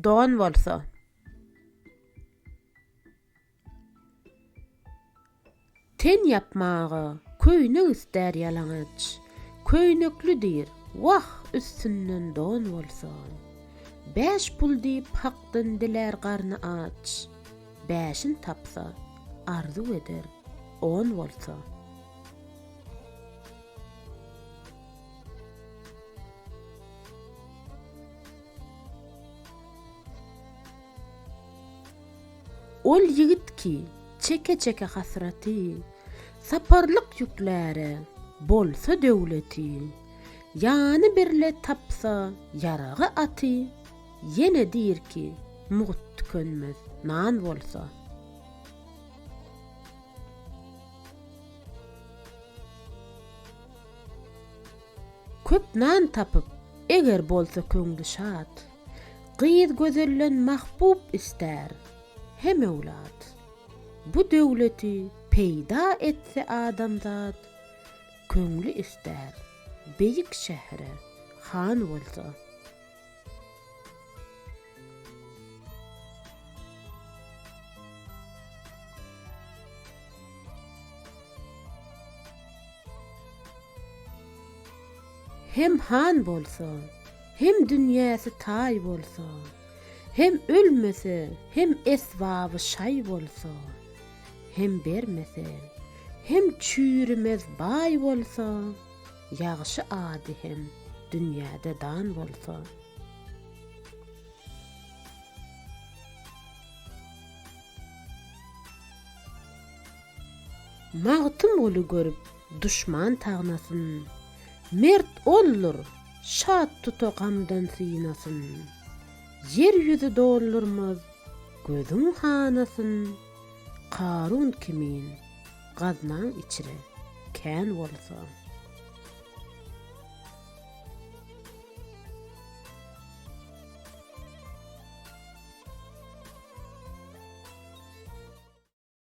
Don bolsa. Ten ýapmaga köýnek istär ýalaňaç, Köýnekli diýr, wah, üstünden don bolsa. Bäş pul diýip Hakdan dilär garny aç, Bäşin tapsa, arzuw eder, on bolsa. Ol ýigit ki, çeke-çeke hasraty, Saparlyk ýükläre, bolsa döwleti, Ýany birle tapsa ýaragy aty, Ýene diýr ki, mugt tükenmez nan bolsa. Köp nan tapyp, eger bolsa köňli şat, Gyz gözelden mahbup istär, hem öwlat. Bu döwleti peýda etse adamzat, Köňli istär, beýik şähre han bolsa. Hem han bolsa, hem dünýäsi taý bolsa, Hem ölmese, hem esbaby şaý bolsa, Hem bermese, hem çüýrümez baý bolsa, Ýagşy ady hem dünýäde dan bolsa. Magtymguly görüp duşman tagnasyn, Mert oldur, şat tuta gamdan synasyn. Ýer ýüzi doldurmaz gözüň hanasyn, Karun kimin gaznaň içre kän bolsa.